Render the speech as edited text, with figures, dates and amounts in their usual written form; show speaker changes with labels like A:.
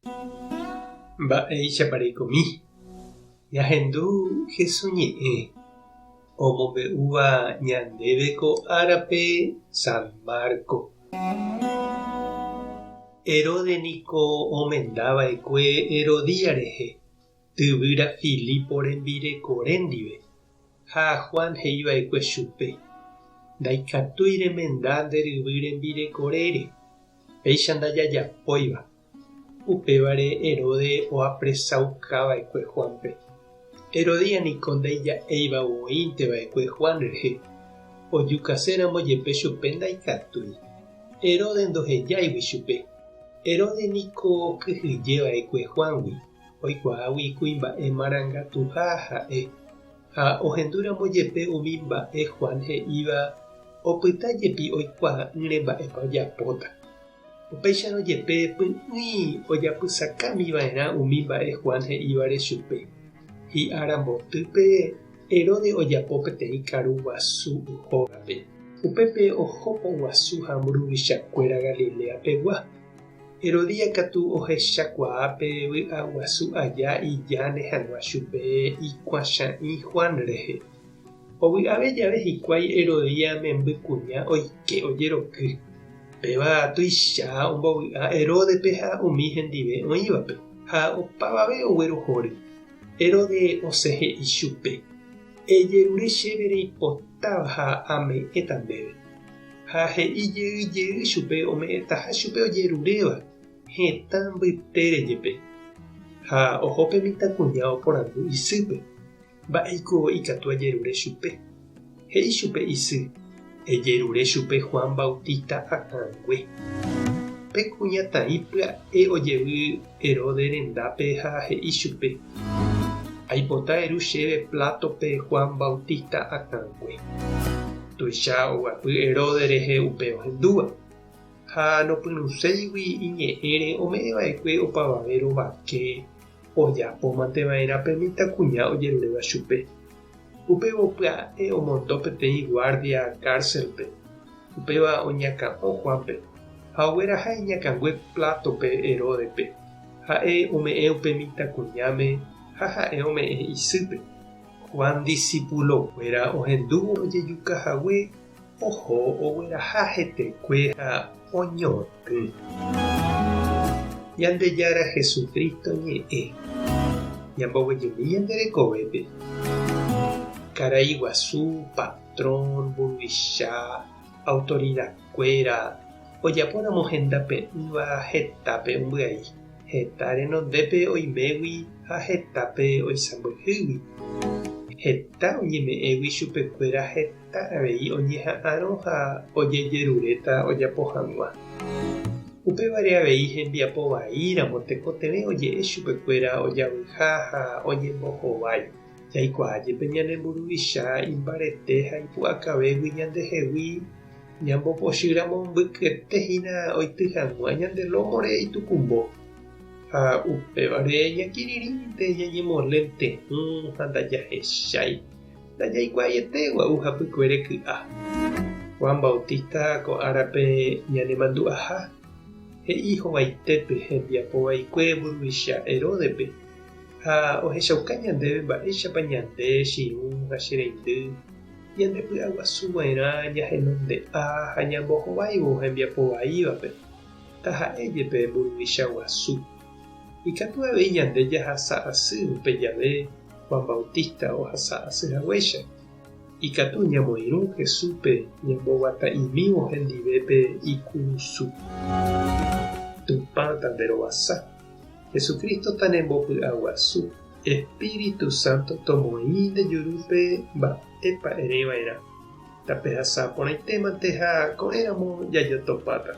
A: Mba'éichapa reikomi? Ñahendu Jesús ñe'ẽ omombe'úva ñandéve ko árape San Marco. Herodes niko omenda va'ekue Herodías rehe, tyvýra Filipo rembirekore ndive, ha Juan he'i va'ekue chupe, Ndaikatúi remenda nde ryvy rembirekorére, péicha ndajajapóiva. Upévare Herodes oapresauka va'ekue Juánpe. Herodías niko ndaija'éiva voínte va'ekue Juan rehe, ojukaséramo jepe chupe ndaikatúi. Herodes ndohejáigui chupe. Herodes niko okyhyje va'ekue Juángui, oikuaágui kuimba'e marangatuha ha'e, ha ohendúramo jepe umi mba'e Juan he'íva opyta jepi oikuaa'ỹre mba'épa ojapóta. Upéicharõ jepe py'ỹi ojapysakámi va'erã umi mba'e Juan he'ívare chupe. Hi'ára mbotýpe Herodes ojapo peteĩ karu guasu hógape. Upépe oho poguasu ha mburuvichakuéra Galilea pegua. Herodías katu ohechakuaa pe vy'a guasu aja ijáne hag̃ua chupe ikuãcha'ĩ Juan rehe. Ovy'ave jave hikuái Herodías memby kuña oike ojeroky. Péva tuicha ombovy'a Heródepe ha umi hendive oĩvape, ha opavave oguerohory. Herodes osẽ he'i chupe, Ejerure chéve reipotáva ha ame'ẽta ndéve. Ha he'i jey jey chupe ome'ẽtaha chupe ojeruréva, hetã mbytére jepe. Ha oho pe mitãkuña oporandu isýpe. Mba'éiko ikatu ajerure chupe? He'i chupe isy, Ejerure chupe Juan Bautista akãngue. Pe kuñataĩ pya'e ojevy Herodes rendápe ha he'i chupe, Aipota eru chéve plátope Juan Bautista akãngue. Tuicha oguapy Herodes rehe upe ohendúva. Ha nopyrũséigui iñe'ẽre ome'ẽ va'ekue opavave rovake Ojapo mante va'erã pe mitãkuña ojeruréva chupe. Upévo pya'e omondo peteĩ guárdia kárselpe, upéva oñakã'o Juánpe, ha ogueraha iñakãngue plátope Heródespe. Ha'e ome'ẽ upe mitãkuñáme ha ha'e ome'ẽ isýpe. Juan disipulokuéra ohendúvo ojejuka hague Oho ogueraha hetekue ha oñotỹ. Ñandejára Jesucristo ñe'ẽ. Ñamboguejymi ñande rekovépe. Karai guasu, patrón, mburuvicha, autoridad-kuéra, ojapóramo hendape'ỹva hetápe ombyai, heta renondépe oimégui ha hetápe oisãmbyhýgui. Heta oñeme'ẽgui chupekuéra heta. Heta avei oñeha'ãrõ ha ojejeruréta ojapo hag̃ua. Upévare avei hembiapo vaíramo tekotevẽ oje'e chupekuéra ojavyha ha oñembohovái. Jaikuaa jepe ñane mburuvicha imbarete ha ipu'akavégui ñandehegui, ñambopochýramo mbykyete hína oity hag̃ua ñande lómore itukumbo. Ha upévare ñakirirĩnte ñañemolente'ỹ ha ndajahechái. Ndajaikuaaiete gua'u hapykuere ky'a. Juan Bautista ko árape ñanemandu'aha, he'i hovaitépe hembiapo vaikue mburuvicha Heródepe, ha ohechauka ñandéve mba'éichapa ñande che irũ ha che reindy ñandepy'aguasu va'erã ñahenonde'a ha ñambohováivo hembiapo vaívape, taha'e jepe mburuvicha guasu. Ikatu avei ñande jahasa asy upe jave Juan Bautista ohasa asy haguéicha. Ikatu ñamoirũ Jesúspe ñamboguata'imívo hendive pe ikurusu. Tupã tanderovasa. Jesucristo tanembopy'aguasu. Espíritu Santo tomoĩ nde jurúpe mba'épa ereva'erã. Tapehasa porãitémante ha ko'ẽramo jajotopáta.